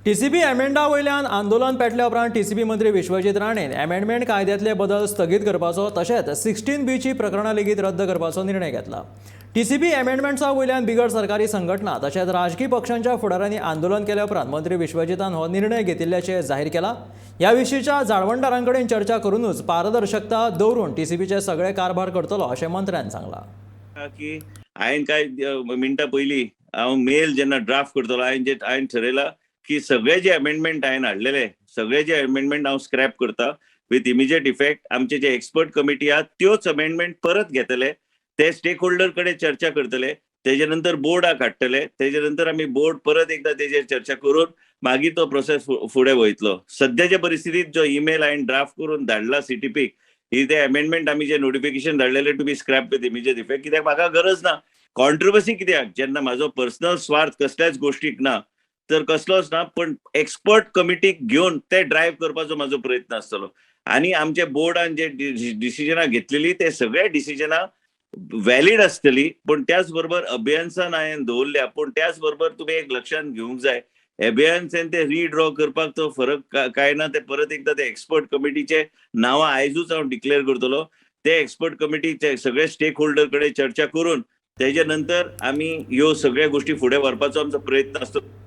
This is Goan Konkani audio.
टीसीपी एमेंडा वयल्यान आंदोलन पेटल्या उपरांत टीसीपी मंत्री विश्वजीत राणेन एमेंडमेंट कायद्यांतले बदल स्थगीत करपाचो तशेंच 16 बीची प्रकरणां लेगीत रद्द करपाचो निर्णय घेतला. टीसीपी एमेंडमेंट्सा वयल्यान बिगर सरकारी संघटना तशेंच राजकी पक्षांच्या फुडाऱ्यांनी आंदोलन केल्या उपरांत मंत्री विश्वजीतान हो निर्णय घेतिल्ल्याचें जाहीर केलां. ह्या विशींच्या जाळवणदारां कडेन चर्चा करूनच पारदर्शकता दवरून टीसीपीचे सगळे कारभार करतलो, अशें मंत्र्यान सांगलां. की हांवें कांय मिनटां पयलीं हांव मेल जेन्ना ड्राफ्ट करतलो, हांवें जे हांवें ठरयलां की सगळे जे अमेंडमेंट हांवें हाडलेले, सगळे जे अमेंडमेंट हांव स्क्रॅप करता विथ इमिजिएट इफेक्ट. आमचे जे एक्सपर्ट कमिटी आहा, त्योच अमेंडमेंट परत घेतले, ते स्टेक होल्डर कडेन चर्चा करतले, तेजे नंतर बोर्डाक हाडटले, तेजे नंतर आमी बोर्ड परत एकदा तेजेर चर्चा करून मागीर तो प्रोसेस फुडें वयतलो. सद्याच्या परिस्थितीत जो ईमेल हांवें ड्राफ्ट करून धाडला सीटीपीक ही ते अमेंडमेंट आमी जे notification धाडलेले to be scrap with immediate effect, कित्याक म्हाका गरज ना कॉन्ट्रोवर्सी. कित्याक जेन्ना म्हाजो पर्सनल स्वार्थ कसल्याच गोष्टीक ना, तर कसलोच ना, पण एक्सपर्ट कमिटीक घेवन ते ड्रायव्ह करपाचो म्हाजो प्रयत्न आसतलो आनी आमच्या बोर्डान जे डिसिजनां घेतलेली, ते सगळे डिसिजनां व्हॅलीड आसतली. पूण त्याच बरोबर अभियन्सान हांवें दवरल्या, पूण त्याच बरोबर तुमी एक लक्षांत घेवंक जाय, एबियन्सान ते रिड्रॉ करपाक तो फरक काय ना. ते परत एकदा ते एक्सपर्ट कमिटीचे नांवां आयजूच हांव डिक्लेअर करतलो. ते एक्सपर्ट कमिटीचे सगळे स्टेक होल्डर कडेन चर्चा करून तेजे नंतर आमी ह्यो सगळ्या गोष्टी फुडें व्हरपाचो आमचो प्रयत्न आसतलो.